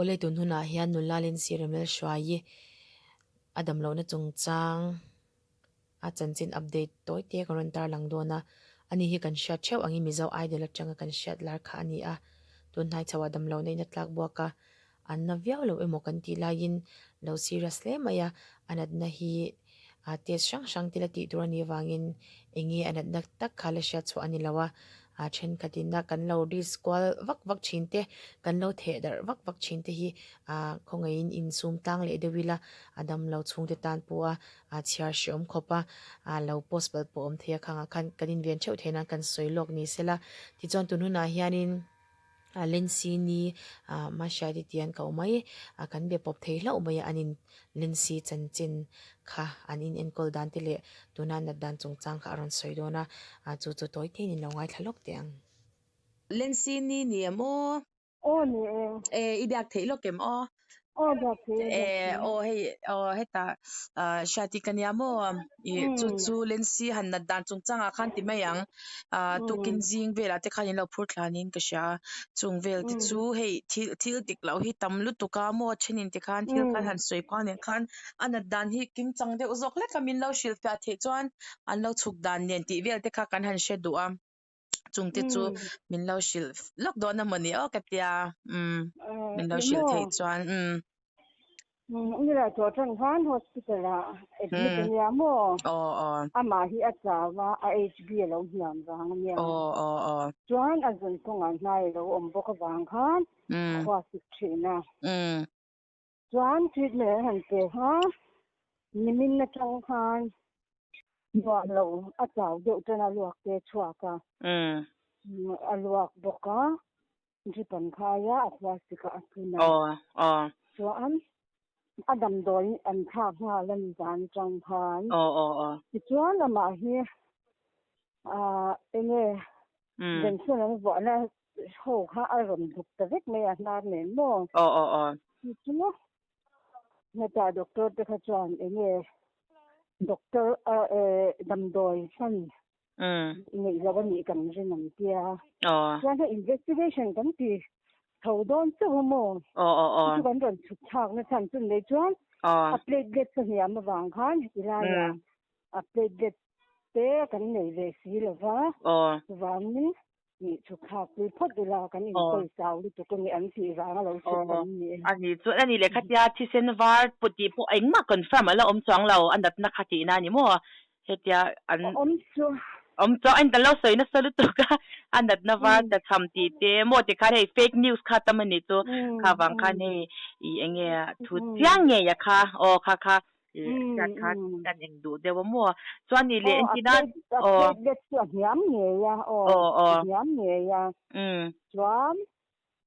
Awle tun hunah hian nula Lindsay Remlhruaii a damlohna chungchang a chanchin update tawi te ka rawn tarlang dawn a, ani hi kan hriat theuh angin Mizo Idol atanga kan hriat lar kha a ni a, tun hnai chhoah damlohna in a tlak buak a, an na viau lo emaw kan tih laiin lo serious hle mai a, a natna hi ah test hrang hrang te la tih tur a nih avangin eng nge a natna tak kha la hriat chhuah a ni lo a, ah thenkhat in a kan lo risk kual vak vak thin te kan lo theh darh vak vak thin te hi ah khawngaihin insum tlang leh deuh ila a damlo chhungte tan pawh a ah chhiar hreawm khawp a ah lo post palh pawh awm thei a khangah khan kan inven theuh theih nan kan sawi lawk ni sela tichuan tun hunah hianin ah Lency ni ah Mahriati tih an koh mai ah kan be pawp thei hlauh mai a an in Lency chanchin kha an in enkawl dan te leh tuna nat dan chungchang kha a rawn sawi dawn a ah chu chu tawi te in in lo ngaithla lawk teh ang. Lency ni ni em aw? Aw ni e. E i biak theih lawk em aw? Aw biak theih e biak theih. Aw hei aw hetah ah Hriati ka nia maw i chu chu Lency han nat dan chungchangah khan ti mai ang ah tukin zing velah te khan in lo phur thla niin ka hria a chung vel te chu hei thil thil dik loh hi tam lutuk a maw thenin te khan thil khan han sawi kual nen khan a nat dan hi kim chang deuh zawk hlek a min lo hrilhfiah theih chuan an lo chhuk dan nen tih vel te kha kan han hre duh a. Chungte chu min lo hrilh lawk dawn a mawni aw ka tia umm min lo hrilh theih chuan umm. Nila tawh tan khan hospital ah admit a nia maw? Aw aw. Amah hi a chau a, a HB a lo hniam vang a nia. Aw aw aw. Chuan a zun kawngah hnai a lo awm bawk avang khan khua sik thin a. Chuan treatment an han pe kha nimin atang khan nuam lo a chau deuh tan a luak te chhuak a, a luak bawk a, drip an khai a, a plastic ah a thun a. Chuan a damdawi an thlak nghal a ni zan atang khan. Tichuan amah hi enge Benson an vuahna ho kha a rawn duk ta vek mai a hnar nen maw? Aw aw aw. Chu chu hetah doctor te kha chuan eng nge doctor damdawi hman neih loh a nih kan rin ang tia. Aw. Chuan hei investigation kan ti tho dawn chauh a maw? Aw aw aw. Chu kan rawn chhuk thlak na chhan chu nei chuan Aw. a platelet a hniam avang khan heti laiah a platelet te kan nei ve si lo va, chuvangin nih chu thlak pui phawt ila kan inkawi chau lutuk a ni an tih vang a lo chhuk kan ni e. A ni chuan a ni leh khatia thisen var put tih pawh engmah confirm a la awm chuang lo a natna kha tihna a ni maw hetia an Awm chu. Awm chuang a kan lo sawi nasa lutuk a a natna var tlachham tih te maw tikhan hei fake news kha tam a nih chu kha vang khan hei ih enge thu chiang ngei a kha aw kha kha hriat kha kan eng duh deuh a maw chuan ni leh engtin a aw a platelet chu a hniam ngei a aw a hniam ngei a chuan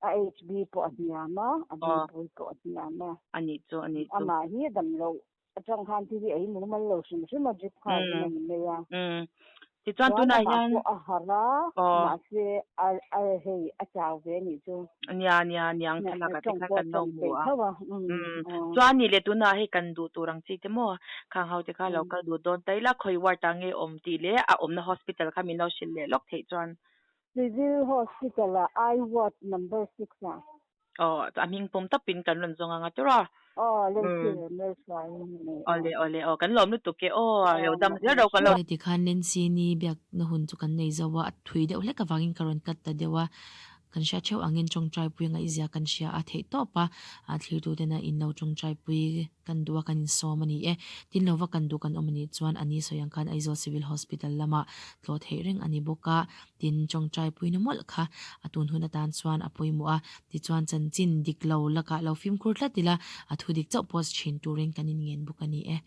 a HB pawh a hniam a a BP pawh a hniam a ani chu ani chu amah hi a dam loh atang khan thil hi a inmumal lo hrim hrim a drip kha a ni mai a. Tichuan tunah hian Amah pawh a harh a, mahse a hei a chau ve anih chu. Nia nia niang thlalak ah te khan kan lo hmu a. Chuan nih leh tunah hei kan duh tur ang chi te maw khang ho te kha lo kal duh dawn ta ila khawi ward ah nge awm tih leh a awmna hospital kha min lo hrilh leh lawk theih chuan. Civil Hospital ah I ward number 6 ah. Aw a hming pawm tawpin kan rawn zawng anga tawrh a. Aw Lency Remel hruai in ni. Awle awle aw kan lawm lutuk e aw lo dam zel ro ka lo. Awle tikhan Lency ni biakna hun chu kan nei zo a, a thui deuh hlek avangin ka rawn cut ta deuh a. Kan hria theuh angin tawngtai pui ngaihzia kan hria a theih tawp a, a thlirtu tena in lo tawngtai pui kan duh a kan insawm a ni e. Tin lo va kan duh kan awm a nih chuan a ni sawi ang khan Aizawl Civil Hospital lamah tlawh theih reng a ni bawk a. Tin, tawngtai puina mawlh kha a tun hun atan chuan a pawimawh a, tichuan chanchin dik lo lakah lo fimkhur tlat ila a thu dik chauh post thin turin kan inngen bawk a ni e.